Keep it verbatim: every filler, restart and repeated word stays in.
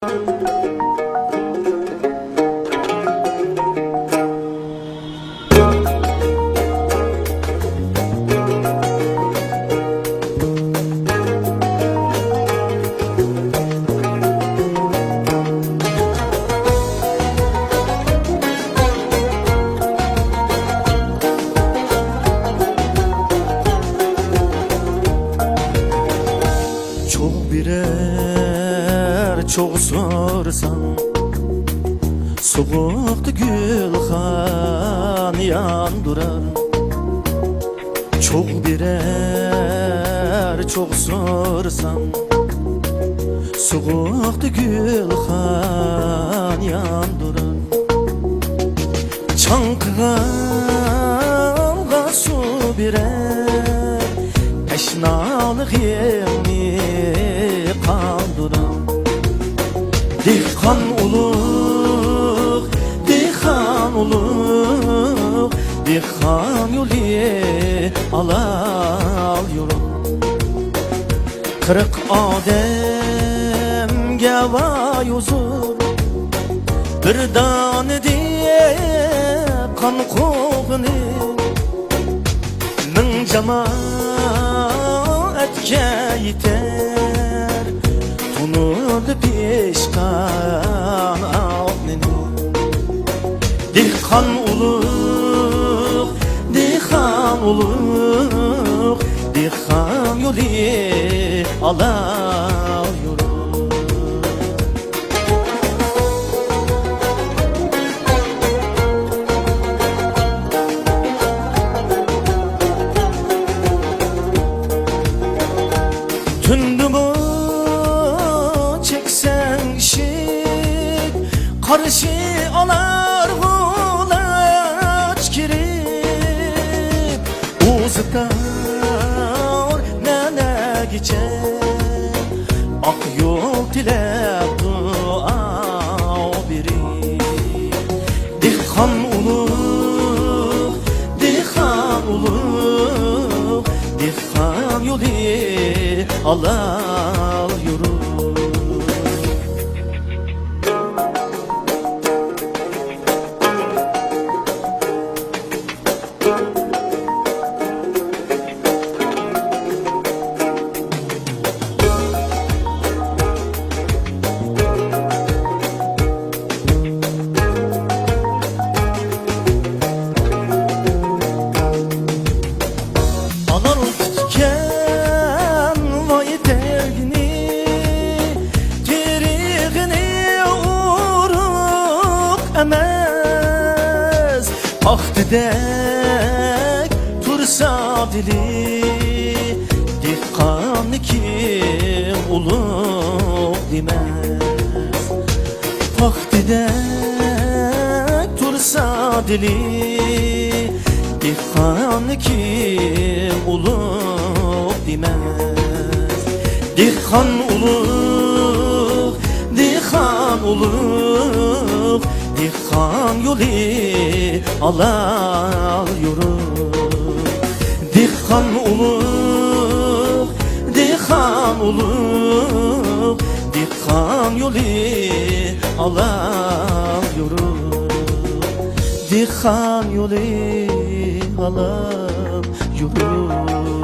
چوغ بېرەر، چوغ سورىساڭ، سوغۇقتا گۈلخان ياندۇرار. چوغ بېرەر، چوغ سورىساڭ، سوغۇقتا گۈلخان ياندۇرار. چاڭقىغانغا سۇ بېرەر، تەشنالىقىڭنى قاندۇرار. دېھقان ئۇلۇغ، دېھقان ئۇلۇغ، دېھقان يولى ئالال يورۇق. قىرىق ئادەمگە ۋاي ئۇزۇر، بىر دانە دېھقان قوغۇنى. مىڭ جامائەتكە يېتەر تونۇردا پىشقان ئالتۇنى. دېھقان ئۇلۇغ، دېھقان ئۇلۇغ، دېھقان يولى ئالال يورۇق. تۈندىمۇ چەكسەڭ ئىشىك، قارشى ئالار غۇلاچ كىرىپ. ئۇزىتار نەلەرگىچە ئاق يول تىلەپ دۇئا بېرىپ. دېھقان ئۇلۇغ، دېھقان ئۇلۇغ، دېھقان يولى ئالال يورۇق. ئانار تىككەن ۋاي تەرگىنى، تېرىغىنى ئۇرۇق ئەمەس. پاختىدەك تۇرسا دىلى، دېھقاننىڭكى ئۇلۇغ دېمەس. پاختىدەك تۇرسا دىلى، دېھقاننىڭكى ئۇلۇغ دېمەس. دېھقان ئۇلۇغ، دېھقان ئۇلۇغ، دېھقان يولى ئالال يورۇق. دېھقان ئۇلۇغ، دېھقان ئۇلۇغ، دېھقان يولى ئالال يورۇق. دېھقان يولى ئالال يورۇق.